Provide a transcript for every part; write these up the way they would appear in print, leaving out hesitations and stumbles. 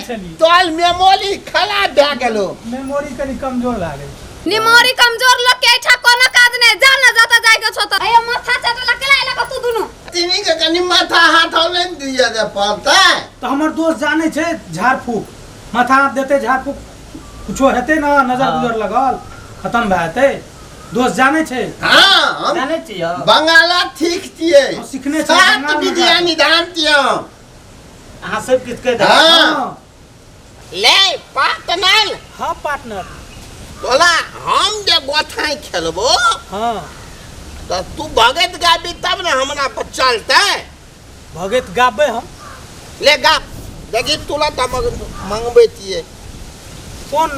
छली। तोल मेमोरी खराब भए गेलो। मेमोरी कनी कमजोर भए गेल। निमोरी कमजोर लोग के एठा कोनो काज नहीं, जा ना जाता जाय के छो त। अयो माथा चटला केला एला तू दुनु तिनी के कनी माथा हाथ नहीं दिया दे पड़ता। तो हमर दोस्त जाने छे झाड़ फूक, माथा हाथ देते झाड़ फूक कुछो हेते ना, नजर गुजर लगल खत्म भए जेतै। दोस्त जाने छे? हां, हम जाने छियै। बंगाला ठीक छियै, हम सिखने छियै, सात बंगाल में विद्या जाके। निदान छियै। अहाँ सब किछु कहि देबै। हाँ। ले पार्टनर। हाँ पार्टनर। तोला हम जे गोथाई खेलबो, हाँ, तो तू भगत गाबी तब ने हमरा पर चलते। भगत गाबे हम। ले गा, देखी तोला त मंगबै छियै। कोन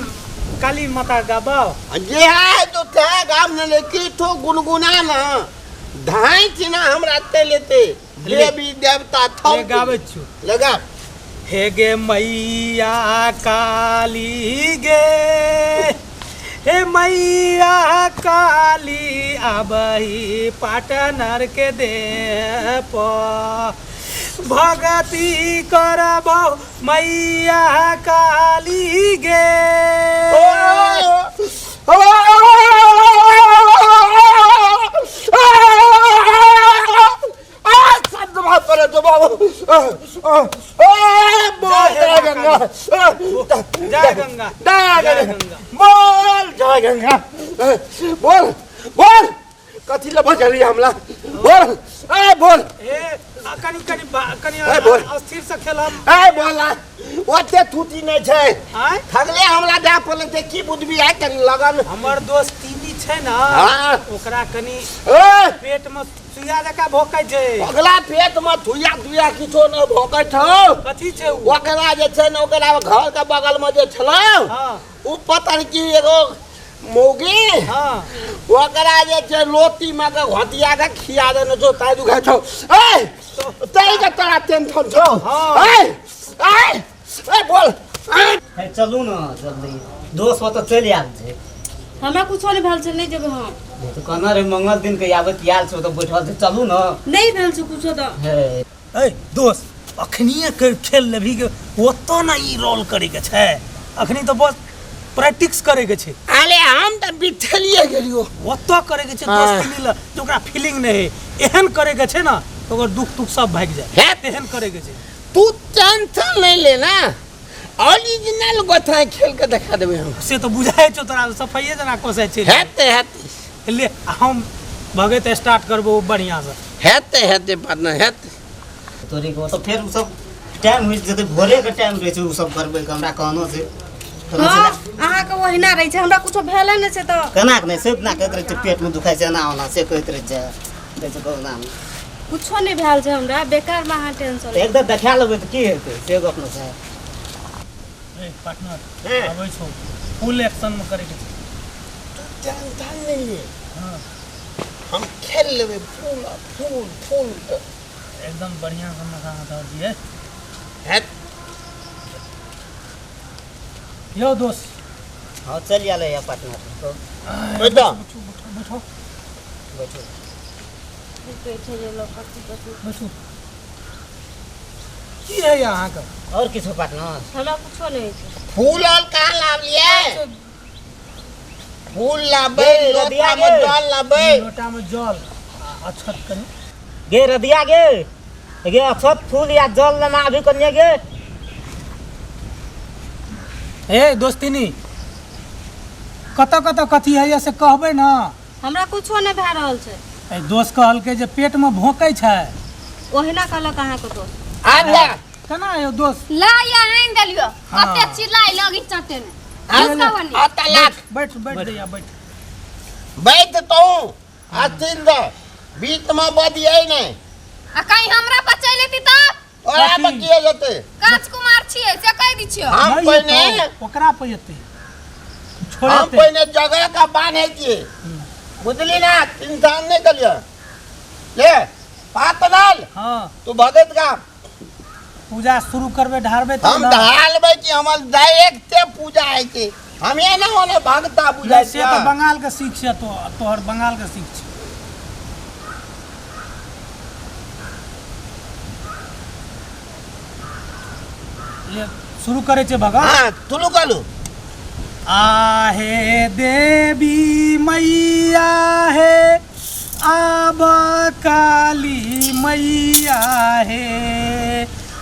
काली माता गाबो? जे है तो ते गाब ने, लेकिन तो गुनगुना ना धाई छी ना हमरा ते लेते देवी देवता थौ। ले गाबै छु। ले गा। हे गे मैया काली गे, हे मैया काली आबही पाटनर के दे पर, भगती करबौ मैया काली गे। जय गंगा, जय गंगा, बोल जय गंगा, बोल बोल कथी ले बजली हमला, बोल ए बोल। ए कनी कनी कनी बोल। अस्थिर से खेलम। ए बोला ओते थूती नहीं छै, आय थगले हमला दे पड़ले ते की बुदबी आइ कनी लगन। हमर दोस्त तीनी छै ना, हां, ओकरा कनी ए पेट में सुइया जका भोकै छै। ओकरा पेट में थुइया दुइया किछो न भोकै छौ। कथी छै उ? ओकरा जे छै ने, ओकरा घर के बगल में जे छलौ, हां, उ पता नहीं की एगो मौगी, हां, ओकरा जे छै लोटी में के घोटिया के खिया देने छौ, ताइ दुखाइ छौ। ए ताइ के तोरा टेंशन छौ। हां। ए ए ए बोल। हे चलू ना जल्दी, दोस्त ओतऽ चलि आयल छै। हमरा कुछो नहीं भेल छै, नहीं जेबै हम। तो कहना रे मंगल दिन के आबैत आयल छौ तऽ बैठल छै, चलू ना। नहीं भेल छै कुछो तऽ। हे ए दोस्त अखनिए के खेल लेबही के ओतऽ ना ई रोल करे के छै, अखनी तऽ बस प्रैक्टिस करे के छै। अरे हम तऽ बिठलिए गेलियो। ओतऽ करे के छै दोस्ती ल, जे ओकरा फीलिंग नहीं है, एहन करे के छै ना तऽ ओकर दुख तुख सब भागि जाय, एहन करे के छै। तू टेंशन नहीं ले ना, ओरिजिनल गोथाई खेल के देखा देबै हम। से तऽ बुझाइ छौ तोरा सफाइए जेना कोसै छै। हेतै हेतै। ले हम भगैत स्टार्ट करबो बढ़िया से। हेतै हेतै पार्टनर हेतै। तोरी को तो फेर उ सब टाइम होइ जेतै, भोरे के टाइम रहै छै उ सब करबै के, हमरा कहनो छै। हां, अहाँ के ओहिना रहै छै, हमरा कुछो भेले नै छै तऽ। केना के नहि से ना कहैत रहै छै, पेट में दुखाइ छै एना ओना से कहैत रहै छै, कहै छै कहुना। कुछो नहि भेल छै हमरा, बेकार में अहाँ टेंशन। एकदम देखा लेबै तऽ की हेतै से गप नहि छै। ए पार्टनर आबै छौ, फुल एक्शन में करे के छै। तू टेंशन नहीं ले, हां, हम खेल लेबै फुल फुल फुल एकदम बढ़िया से माथा हाथ दिए। हेत यो दोस्त। हां चल आयल है पार्टनर। बैठो बैठो बैठो बैठो। की है अहाँ के? और किछो पार्टनर? हमरा कुछो नहीं छै। फूल और कहाँ लाबलियै? फूल लाबै, लोटा में जल लाबै। लोटा में जल अक्षत कनी गे रदिया गे, गे अक्षत फूल या जल लेना अभी कनिया गे। ए दोस्तिनी कतऽ कतऽ कथी है से कहबै ना। हमरा कुछो नहीं भए रहल छै। ए दोस्त कहलकै जे पेट में भोंकै छै। ओहिना कहलक अहाँ के दोस्त। आजा केना आयो दोस्त? ला या आनि देलियो, कते चिल्लाइ लगी चटे में। आ तलाक बैठ बैठ दैया बैठ बैठ तो आ चिल दे, बीच में बदियै नै। आ कहीं हमरा पर चलि एती तब? ओकरा पर किए जेतै? कांच कुमार छियै से कहि दै छियौ। हम पहिने ओकरा पर एतै, हम पहिने जगह का बान्है छियै, बुझली ना, टेंशन नहीं करियो। ले पातनल, हां, तू भगत गा पूजा शुरू करबे, ढारबे हम ढालबै कि हमर डायरेक्ट ते पूजा है छै, हम एना ओने भगता बुझाइ से तऽ बंगाल के सीख छै, तो तोहर बंगाल के सीख छै। ले शुरू करै छै भगत। हाँ, तुलू कहलू। आहे देवी मैया हे, आब काली मैया हे,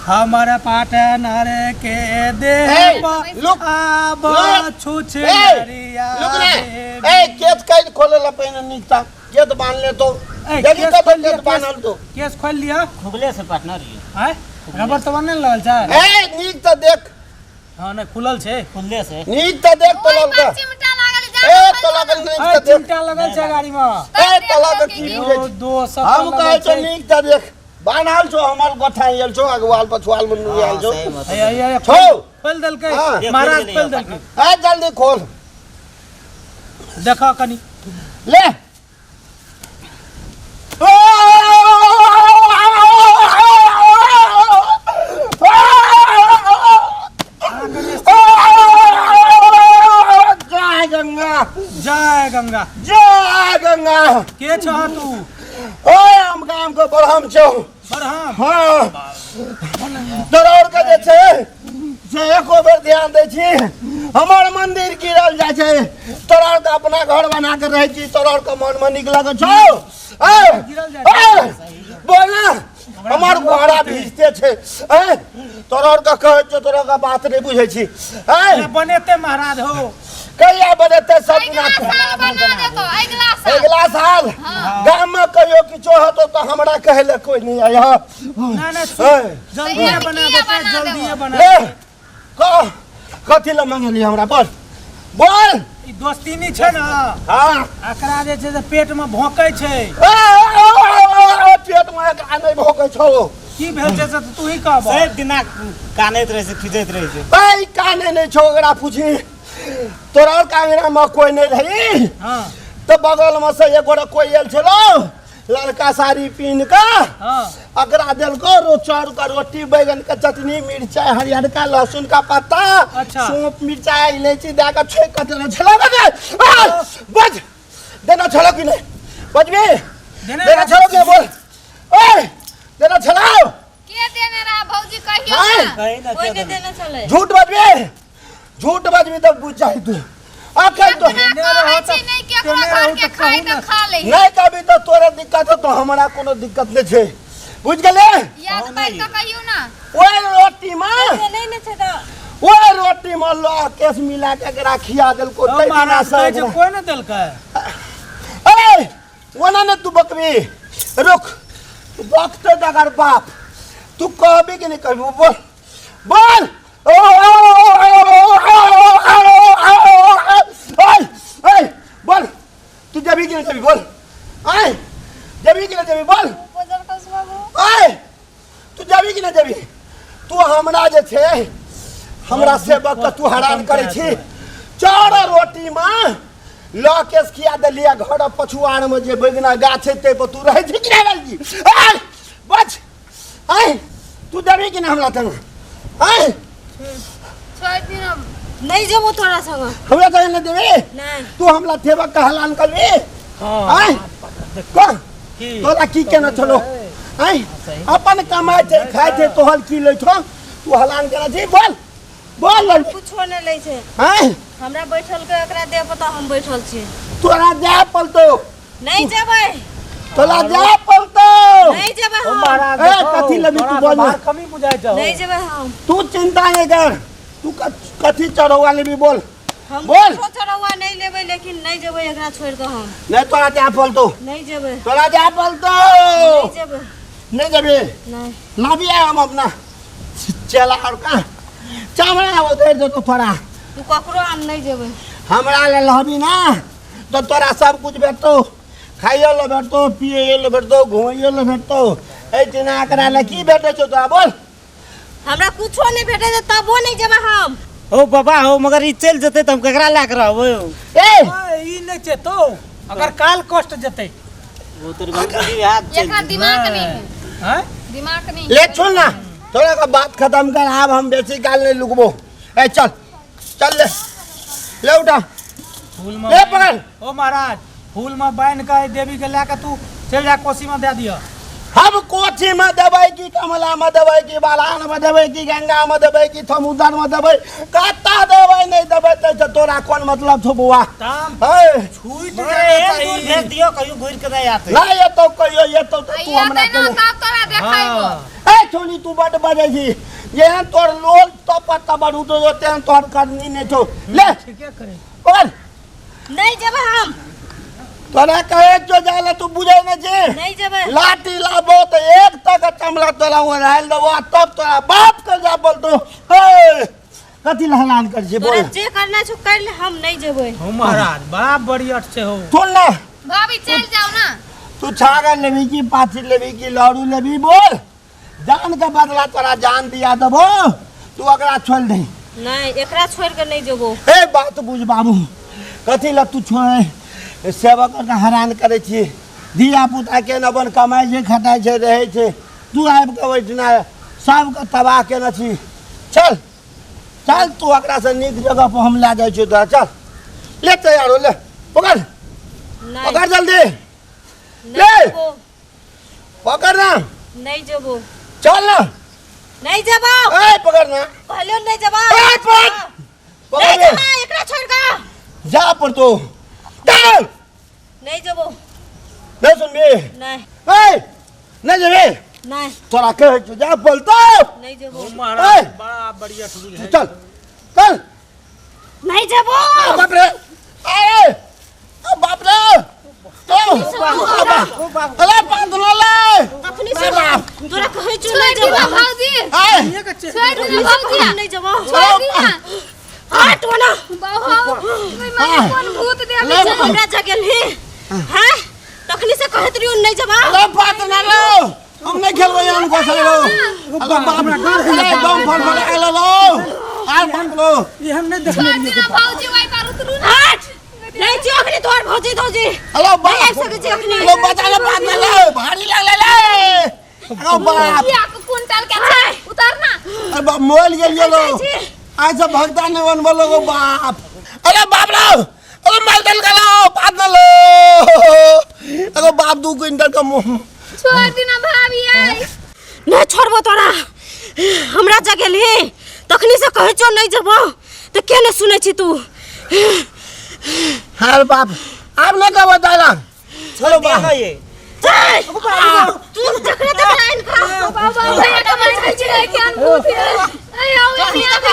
हमर पाटनर के देह ए, पर लुक, आब लुक, छुछ ए, नरिया लुक ने। देवी। ए, केस कैद खोले ला पहिने नीक ता केस बांध ले तो। ए, जल्दी केस तो खोल लिया, केस बांधल तो। केस खोल लिया। खुगले से पार्टनर ये। आय रबर तो नहीं लगल छै। ए, नीक तो देख। हाँ, नहीं खुलल छै। खुलले से। नीक तो देख तो ओहि ललका। पर चिमटा लागल जा। ए, तो लगल नीक ए, तो देख। चिमटा लगल छै गाड़ी में। ए, तो लगल की बुझै यो छी? दो सब हम लगल कहै छौ छै। नीक तो देख। बान्हल छौ हमर गोठाइल छौ अगवाल पछुआल में नुआल छौ। सही बात। ए, ए, ए, छौ। खोल देलकै। हाँ। महाराज खोल खोल देलकै। देलकै। ए, जल्दी खोल। देखो कनी। ले। जय गंगा। जय गंगा। जय गंगा। के छह तू? ओए, हम गाम के बरहम छौ। बरहम? हाँ, दरौर के जे छै से एको बेर ध्यान दै छी? हमर मंदिर गिरल जाइ छै, तोरा के अपना घर बना के रहै छी, तोरा के मन में नीक लगै छौ? ए, गिरल जाइ छै। ए, बोल ना, हमर घोड़ा भीजते छै। ए, तोरा के कहै छियौ, तोरा के बात नहि बुझै छी। ए, बनेते महाराज हो। कहिया बनेते सब? अगिला साल बना देतो, अगिला साल। अगिला साल। गाम में कहियो किछो हेतौ तऽ हमरा कहै लए कोइ नहि आय। ना ना, ए, जल्दी तैयार बना किया देते, बना जल्दी देबो? बना। ले, कह, कथी लए मंगेली हमरा? बोल, बोल। ई दोस्तीनी छै ने। हाँ। एकरा जे छै से पेट में भोंकै छै। ए, ए, ए, ए, पेट में एकरा नहि भोकै छौ। की भेल छै से तऽ तू ही कहब। सब दिना कानैत रहै छै, खिजैत रहै छै। ए, काने नहि छौ, ओकरा पूछी। तोरा और कांगड़ा में कोई नहीं रही। तो बगल में से एक गोरा कोई आयल छलो, लड़का साड़ी पीन के। अकरा देलको रो चाउर का रोटी, बैगन के चटनी, मिरचाई हरियरका, लहसुन का पत्ता। सौंफ, मिरचाई, इलायची दए के छोंक के देने छलो। बज, देना छलो कि नहीं? बजबी? देने। देना छलो कि नहीं? बोल, ओए, देना छलो? के देने रहा भौजी, कहियो हाँ। ना। कही ना। कोई के नहीं देने? देने चले। झूठ बजबी, झूठ बजबी तब बुझ जाई तू अखन तो। अपना देने रहो कहै तऽ- छी नहि केकरो देने घर रहो के तऽ खाइ कहू तऽ ना। खा ले। नहीं कभी तो तोरा दिक्कत हो तो हमरा कोनो दिक्कत नहीं छै, बुझ गेले? याद पारि कऽ कहियो ना। ओए रोटी में नहीं ने छै तऽ। ओए रोटी में लऽ केस मिला के एकरा खिया देलको। ओ तै दिना महाराज से कहै छै एकरा- कोई ने देलकै। ए, ओना ने तू बकबी, रुक, तू बकते डगर बाप, तू कहबी कि नहीं कहबी? बोल, बोल। ओ ओ ओ ओ, ए, बोल, तू जबी कि नहीं जबी? बोल, आय, जबी कि नहीं जबी? बोल। आय, तू जबी कि नहीं जबी? तू हमरा जे छै, हमरा सेवक के तू हरान करै छी। चार रोटी में लऽ केस खिया देलियै। घर पछुआर में जे बैगना गाछ छै, ताहि पर तू रहै छी कि नहि रहै छी? आय, बच, आय, तू देबी कि नहि हमरा तंग? आय। छोड़ि दियौ। नहीं जेबो तोरा संग। हमरा तंग नहि देबी? नहीं। तू हमरा सेवक के हलान करबी? हाँ। आय, कह। की? तोरा की केना छलो? आय, अपन कमाइ छै, खाइ छै, तोहर की लै छौ? तू हलान केना छी? बोल, बोल लड़की। कुछो नहीं लै छै। आय। हमरा बैठल के एकरा दे पता, हम बैठल छी। तोरा जाय पड़तौ। नहीं जेबै। तोरा जाय पड़तौ। नहीं जेबै ओ हम। महाराज, ए, देखो, कथी लेबही तू? तोरा बोल तऽ ना। बाहर कमी बुझाइ छौ। नहीं जेबै हम। तू चिंता नहीं कर, तू कथी चढ़ौआ लेबी, बोल। हम बोल। कुछो चढ़ौआ नहीं लेबै, लेकिन नहीं जेबै एकरा छोड़ के हम। नहीं, तोरा जाय पड़तौ। नहीं जेबै। तोरा जाय पड़तौ। नहीं जेबै। नहीं जेबी? नहीं। लाबिए हम अपना चेला और का चमड़ा उधेर देतो तोरा। तू ककरो आन नहीं जेबै। हमरा ले लहबी ना तो तोरा सब कुछ भेटतौ, खाइयो ले भेटतौ, पियो ले भेटतौ, घुमैयो ले भेटतौ। एहिठिना एकरा ले की भेटै छौ तोरा? बोल। हमरा कुछो नहीं भेटै छै, तबो नहीं जेबै हम। ओ बाबा हो, मगर ई चलि जेतै तऽ हम केकरा लए कऽ रहबै? ए। ओए, ई नहि छै तो अगर काल कष्ट जेतै। ओ तोर गणपति बिहार चलि। एकरा दिमाग नहीं है। हैं? दिमाग नहीं। ले, सुन ना, तोरा का बात खत्म कर, आब हम बेसी काल नहीं लुकबो। ए, चल चल, ले ले, उठा। फूल में ले, बान्हि- पकड़। ओ महाराज, फूल में बान्हि के देवी के लए के तू चलि जा, कोसी में दए दिअ। हम कोठी में देबै कि कमला में देबै कि बलान में देबै कि गंगा में देबै कि समुद्र में देबै, कत्ता देबै नहीं देबै तऽ तोरा कोन मतलब छौ बौआ? ताम है छूट एक दूर भेज दियो, कहियो घुरि के नहि आते। नहीं एतौ कहियो एतौ तऽ तू हमरा एतै ना कहियो। तब तोरा देखाइबो। ए छोनी तू बड बजै छी, जेहन तोर लोल तपत तबर उठो तेहन तोहर करनी नहीं छौ। ले ठीके करे पकड़। नहीं जेबै हम। तोरा कहे छौ जाय ला, तू बुझै नहीं छी। नहीं जेबै। लाठी लाबो तऽ एक तक चमड़ा तोरा ओढ़ायल देबो आ तब तोरा बाप के जा बोलतो। हे कथी लहलान कर छी तोरा बोल? जे करना छौ कर ले, हम नहीं जेबै। हो महाराज बड़ा बढ़िया से हो। सुन ना भाभी चल जाओ ना। तू छागल लेबी कि पाछी लेबी कि लड़ू लेबी बोल? जान के बदला तोरा जान दिया देबो, तू ओकरा छोड़ दे। नहीं, एकरा छोड़ के नहीं जेबो। ए बात बुझ बाबू, कथी ला तू छोड़ सेवक के हैरान करे छी? धिया पुता के अपन कमाइ छै खटाइ छै रहै छै, तू आबि के ओहिठिना सबके तबाह केने छी। चल चल तू ओकरा से नीक जगह पर हम लए जाइ छियौ तोरा। चल ले तैयार हो, ले पकड़ पकड़ जल्दी, ले पकड़ ना। नहीं जेबो। चल ना। नहीं जेबो। ए पकड़ ना। कहलियो नहीं जेबो। ए पकड़ पकड़ नहीं जेबो, एकरा छोड़ के जा पर तो चल। नहीं जेबो। नहीं सुनबी? नहीं। ए नहीं जेबी? नहीं। तोरा कहै छौ जा बोलतो। नहीं जेबो। महाराज बड़ा बढ़िया ठुली है। चल चल। नहीं जेबो। बाप रे, अरे बाप रे, अरे बांध लो ले। तखनी से तोरा कहै छौ नहीं जेबो। भौजी छोड़ दे भौजी। नहीं जेबो। छोड़ दी ना। हट ओना। बाबू ओइ माने कोन भूत दे ले हमरा जगेल ही। हां तखनी से कहत रहियो नहीं जेबो। अरे बात ना लो, हम नहीं खेलबै अन को खेलबो। अरे बाप रे, अरे दम फड़ फड़ आइल लो, आर बांध लो। ई हम नहीं देखने रहियो भौजी, ओइ पर उतरू ना। हट नहीं छी अखनी तोहर भौजी धौजी। अरे बाप नहीं आबि सकै छी अखनी। लो बचा ले, बात ना ले, भारी लागले ले। अरे बाप किया के कुंटल के छै उतर ना। अरे बाप मोल गेलियो लो, आज सब भगता नहीं बन बोलो गो बाप। अरे बाप रे, अरे माल दल गलो बात ना लो। अरे बाप 2 क्विंटल का मुंह छोड़ दिना भाभी। आई नहीं छोड़बो तोरा, हमरा जगेलही तखनी से कहै छौ नहीं जेबो त के नहीं सुनै छी तू? हां बाप आब न कहबो दादा। छोड़ दिया ना ये। तू जकरा तकरा आनि खा। बाबा भैया के मारै छै के अन भूत है। आई आओ एनी आब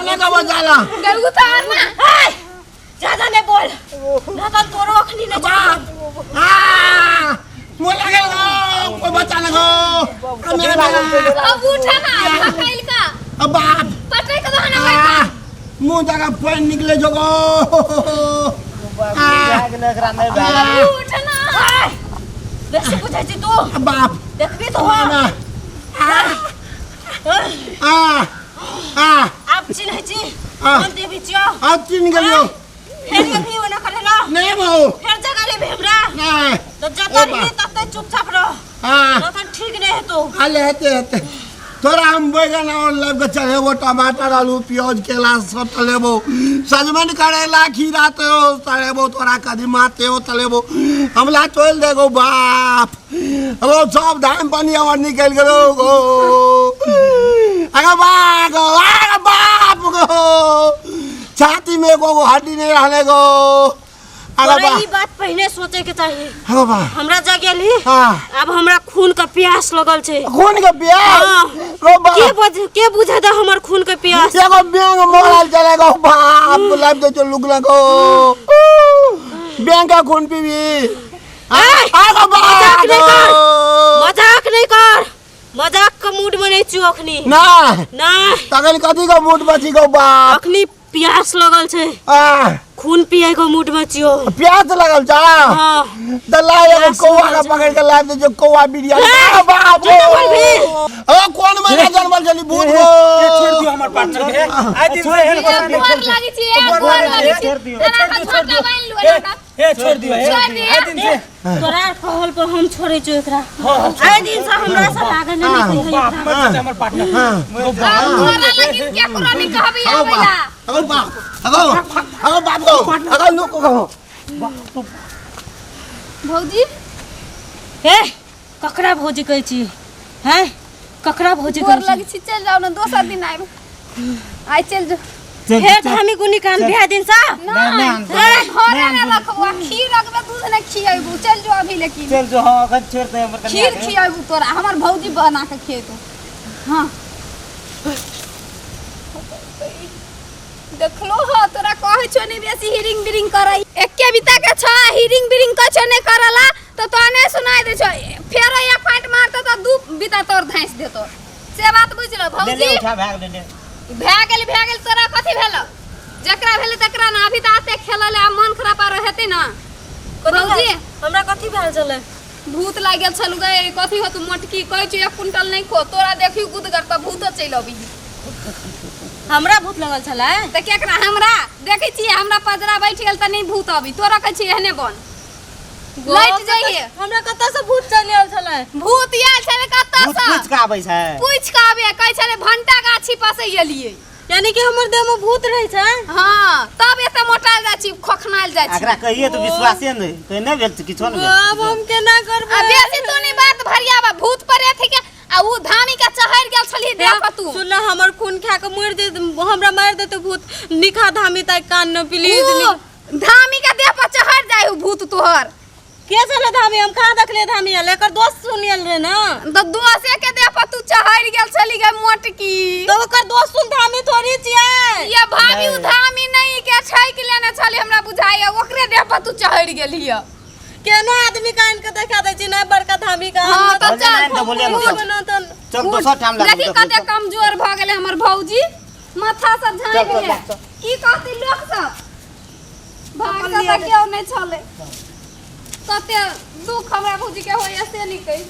न कहबो दादा। गल उतार ना। ज्यादा नहीं बोल ना त तोरो अखनी नहीं बाप। आ मोर लागल गो, कोई बचा न गो। अब उठा ना खकाइल का। अब बाप पटै के दहना बैठा। मुंह जगह पानी निकले जो गो। उठ ना। बेसी बुझै छी तू। बाप देखबी तो। ना। आ आ आब चिन्है छी कोन देवी छियौ? आब चिन्ह गेलियौ। फेर कभी ओना करे ना। नहीं बहु। फेर जगा लेबे हमरा। नहीं। तो जतऽ रही ततऽ चुपचाप रह। हां तखन ठीक नहीं हेतौ। अले हेते हेते तोरा हम बैगन और लग के चढ़ेबो, टमाटर आलू प्याज केला सब चलेबो, सजमन करेला खीरा ते चढ़ेबो, तोरा कदीमा ते चलेबो। हमला चोल देगो बाप। अब सब धान पानी हमर निकल गेलो गो। अरे बाप गो, अरे बाप गो, छाती में एगो हड्डी नहीं रहले गो। अरे तोरा ई बात पहले सोचे के चाहिए। अरे बाप हमरा जगेलही। हां अब हमरा खून के प्यास लगल छै। खून के प्यास? रो बाप। के बुझे दे हमर खून के प्यास? एगो बैंक मोरल चले गो बाप, लाइफ दे चलू लगो बैंक का खून पीबी। आ गो बाप, मजाक नहीं कर, मजाक नहीं कर। मजाक के मूड में नहीं छु अखनी। ना ना तखन कथी के मूड बची गो बाप? अखनी प्यास लगल छै। खून पिए के मूड में छियो। प्यास लगल छ? हां। त ला एगो कौआ के पकड़ के ला दे जो कौआ बिरियानी। बाप रे। ओ कोन महीना जनमल छली भूत गो? छोड़ दियो हमर पार्टनर के। आई दिन से हेल गोर लागी छी, गोर लागी छी। छोड़ दियो, ए छोड़ दियो, आई दिन से तोरा कहल पर हम छोड़ै छियो एकरा। आई दिन से हमरा से लागल नहीं कहियो। बाप मत हमर पार्टनर। तोरा लगी के कोनो नहीं कहबी आबैला। अगो बाप, अगो अगो बाप गो, अगो लोक गो। भौजी हे ककरा भौजी कहै छी हैं ककरा भौजी गोर कहै लग छी छी चलि जाउ ने दोसर दिन आबि आइ चलि जाउ चल, हे चल। धामी गुनी कान बिहा दिन सा नहीं नहि आनबो। तोरा घरे नहि नहि आनबो। रखबो आ खीर रखबे दूध नहि खियेबू चलि जो अभी लेकिन चल जो हाँ अखन छोड़ दे हमर कनिया खीर के। खियेबू तोरा हमर भौजी बना के खियेतौ हाँ देखलो हो तोरा कहै छौ नहीं बेसी हिरिंग बिरिंग करै एके बिता के छ हिरिंग बिरिंग कछो नहीं करला तो तो नहीं सुनाई दे छौ फेरो एक फाट मारतो तो दू बिता तोर धांस देतो से बात बुझलो ले भौजी ले उठा भाग ले ले भए गेल भए गेल तोरा कथी भेल जकरा भेल तकरा ना अभी तऽ आते खेलल आ मन खराब आर हेतै ना भौजी हमरा कथी भेल छलै भूत लागि गेल छलु गए कथी हो तू मोटकी कहै छी एक कुंटल नहीं खो तोरा देखी गुदगर तऽ भूतो चलि अबी हमरा भूत लगल छलै तऽ केकरा हमरा देखै छियै हमरा पजरा बैठ गेल तऽ नहीं भूत अबी तोरा कहै छी एहने बन लैट जइहे हमरा कतऽ से भूत चलि आयल छलै भूत आयल छलै कतऽ भूत सँ पूछ के आबै छै पूछि कऽ आबे कहै छलै भंटा गाछी पसै गेलियै यानी कि हमर देह में भूत रहै छै हाँ तब एते मोटायल जाइ छी खोखनायल जाइ छी एकरा कहिए तऽ विश्वासे नहि कहीं नहि भेल किछो नहि आब भेल हम केना करबै आ बेसी तू नहीं बात भरियाबा भूत पर एथी के आ उ धामी के चहर गेल छली देख तू सुन ना हमर खून खा के मर दे हमरा मार देते भूत निखा धामी ताई कान न प्लीज उ धामी के देह पर चहर जाय उ भूत तोहर के छले धामी हम कहाँ देखले धामी आयल एकर दोस्त सुनियल रहे ना तो दोसे के देह पर तू चहर गेल छली गे मोटकी तो ओकर दोस्त सुन धामी थोड़ी छियै ये भाभी उ धामी नहीं के छै कि लेने छली हमरा बुझाइए ओकरे देह पर तू चहर गेली केनो आदमी कान के देखा दै छी ना बड़का धामी का हाँ, तो बोले चल ना, तो बोले ना, मुँह बना तो चल दोसर ठाम लागू देखी कते कमजोर भऽ गेलै हमर भौजी माथा सब झाँकि चल, चल, गेलै चल। की कहती लोक सब भाग से तऽ केओ नहि छलै कते दुख हमरा भौजी के होइए से नहि कहि।